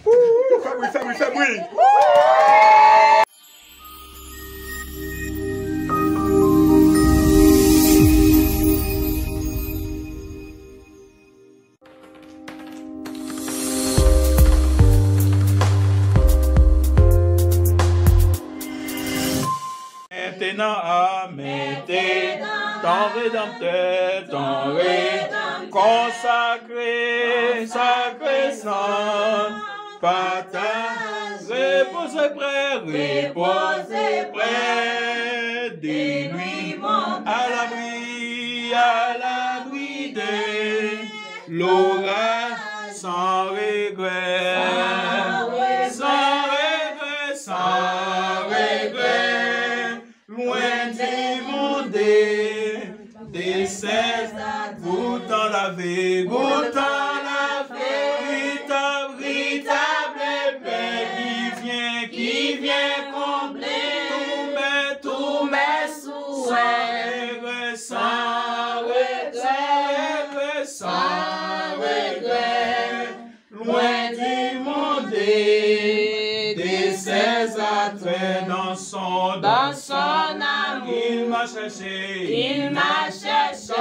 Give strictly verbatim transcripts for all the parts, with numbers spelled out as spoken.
Wou, fè bri, fè bri, fè bri. Maintenant, à maintenant, ton Rédempteur, ton Rédempteur, consacré, consacré sans partage, repose près, repose près de lui, à l'abri, à l'abri de l'orage, sans regret, sans regret, sans regret, loin du monde, de ses, goûtant la vie, goûtant la vie, véritable, véritable paix qui vient, qui vient combler tous mes, tous mes souhaits, sans regret, sans regret, sans regret, loin du monde, de ses attraits, dans son, dans son amour, il m'a cherché, il m'a cherché,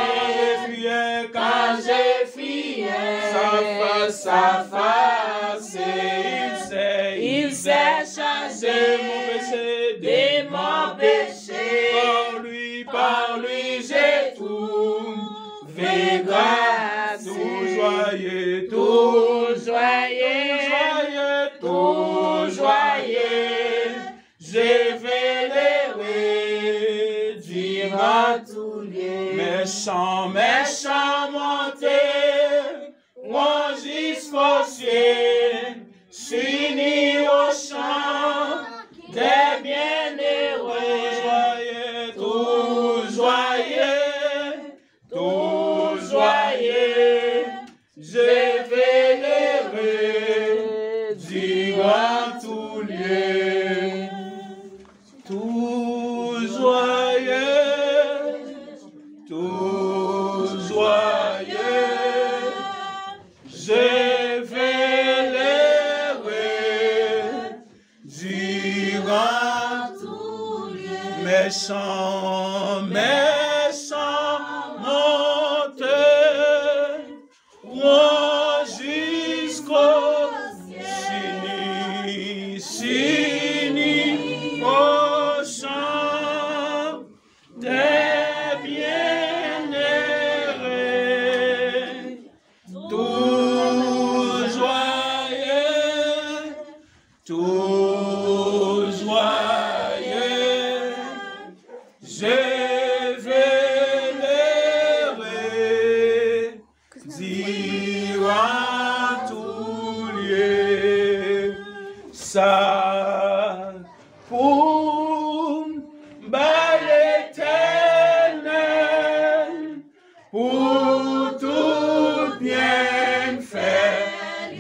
quand j'ai fui, quand j'ai fui sa face, sa face, il s'est, il s'est chargé de mon péché, de mon péché, par lui, par lui, j'ai trouvé grâce, tout joyeux, tout joyeux, tout joyeux, je vais louer durant tous lieux. Mes chants, mes chants monteront jusqu'aux cieux, s'unir au chant des bienheureux, tout joyeux, tout joyeux, je vais louer durant tous lieux. Tout joyeux, tout joyeux, je vais louer durant tous lieux. Mes chants, mes chants monteront jusqu'aux cieux, s'unir, s'unir au chant des bienheureux. Tout joyeux, tout joyeux, je vais louer durant tous lieux. Sa pou m bay Letènèl pou tout byenfè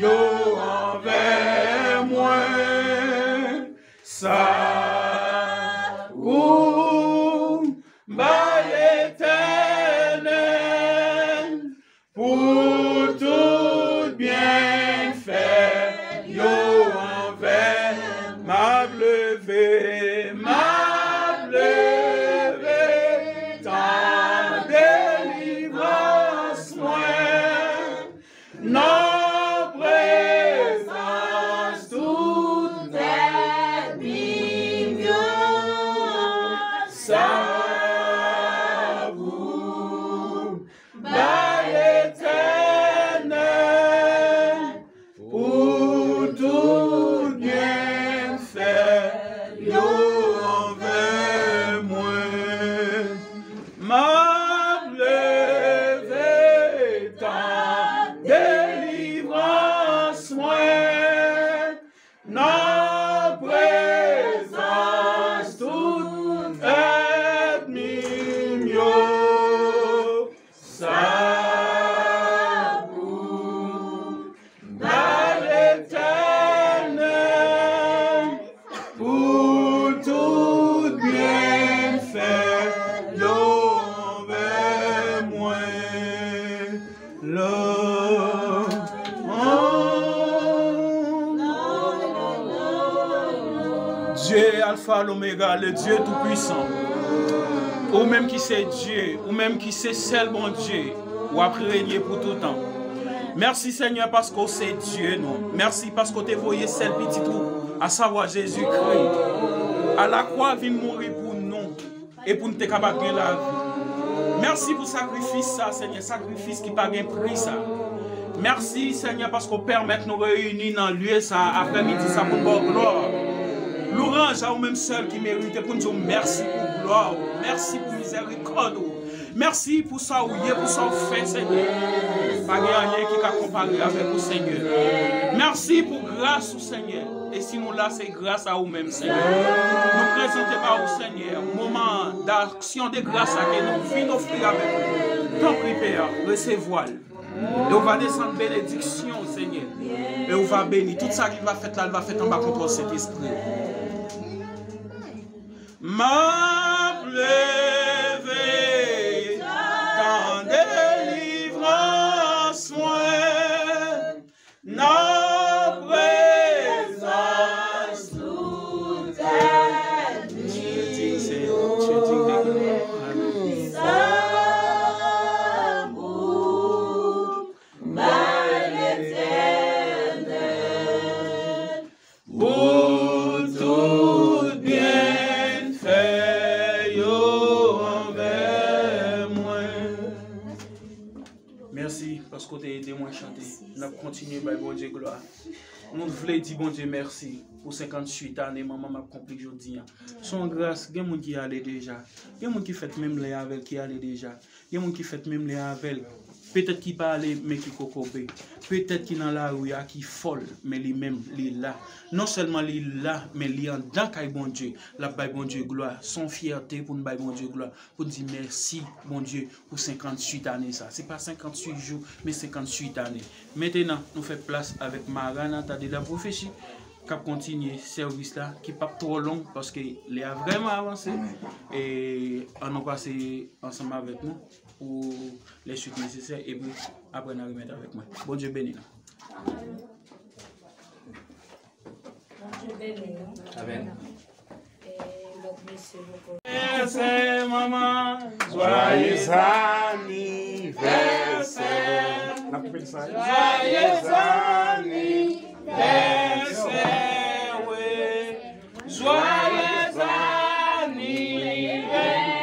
yo anvè mwen. Sa pou m bay Letènèl pou tout byenfè yo anvè m. M ap leve, m ap leve, tan delivrans mwen nan prezans tout ènmi m yo. Sa pou bay Letènèl Love. Oh. Dieu Alpha l'Omega, le Dieu Tout-Puissant. Ou menm ki se Dye, ou menm ki se sèl Bondye, w ap renye pou toutan. Mèsi, Senyè, paske w se Dye nou. Mèsi paske w te voye sèl Pitit ou, asavwa Jezikri, alakwa vin mouri pou nou e pou n te kapab gen lavi. Mèsi pou sakrifis sa, Senyè, sakrifis ki pa gen pri sa. Mèsi, Senyè, paske w pèmèt nou reyini nan lye sa, aprèmidi sa, pou n ba w glwa. Louwanj a ou menm sèl ki merite pou n di w mèsi pou glwa ou. Mèsi pou mizèrikòd ou. Mèsi pou sa ou ye, pou sa ou fè, Senyè. Pa gen anyen ki ka konpare avèk ou, Senyè. Mèsi pou gras ou, Senyè. E si nou la, se gras a ou menm, Senyè. Nou prezante ba ou, Senyè, moman d'aksyon de gras la ke nou vin ofri avèk ou. Tanpri, Pè, resevwa l. E ou va desann benediksyon, Senyè. E ou va beni. Tout sa ki va fèt la, l va fèt anba kontwòl Sentespri. M ap leve, tan delivrans mwen, nan prezans Toutètnyon. Sa pou bay Letènèl pou tout byenfè yo anvè mwen. Mèsi paske w te ede mwen chante. N ap kontinye bay Bondye glwa. Nou vle di Bondye mèsi pou senkanntuit ane manman m ap konpli jodi a. Se yon gras, gen moun ki ale deja. Gen moun ki fèt menm lè avè l ki ale deja. Gen moun ki fèt menm lè avè l. Petèt ki pa ale, men ki kokobe. Petèt ki nan lari a, ki fòl, men li menm, li la. Non sèlman li la, men li anndan kay Bondye. L ap bay Bondye glwa. Se yon fyète pou n bay Bondye glwa. Pou n di mèsi, Bondye, pou senkanntuit ane sa. Se pa senkanntuit jou, men senkanntuit ane. Mentenan, nou fè plas avèk Maranatha de la Prophétie, k ap kontinye sèvis la, ki p ap twò long, paske lè a vrèman avanse. E ann nou pase ansanm avèk nou pou lè swit nesesè, epi apre n a remèt avèk mwen. Bondye beni nou. Bondye beni nou. Amèn. E lòt mesye poko. Anivèsè, manman. Joyeux anniversaire. N ap koupe l sa. Joyeux anniversaire, wi. Joyeux anniversaire.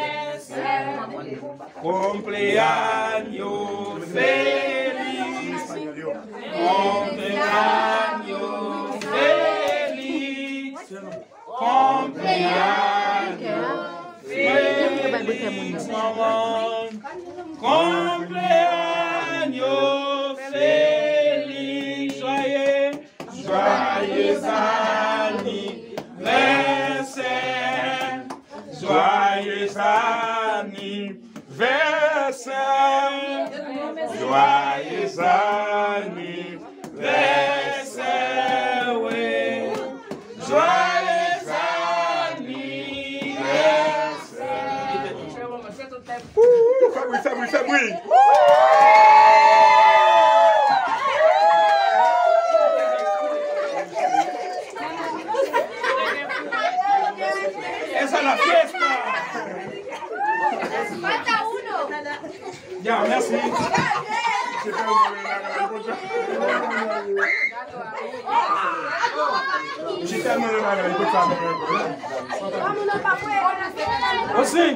Cumpleaños feliz. Cumpleaños feliz. Cumpleaños feliz, manman. Cumpleaños feliz. Joyeux, joyeux anniversaire. Joyeux anniversaire. Joyeux anniversaire, oui. Joyeux anniversaire. Ouh, fè bri, fè bri, fè bri. Esa es la fiesta. Ya, mèsi. Misye tèlman renmen bagay, li pot sa menm. Osi.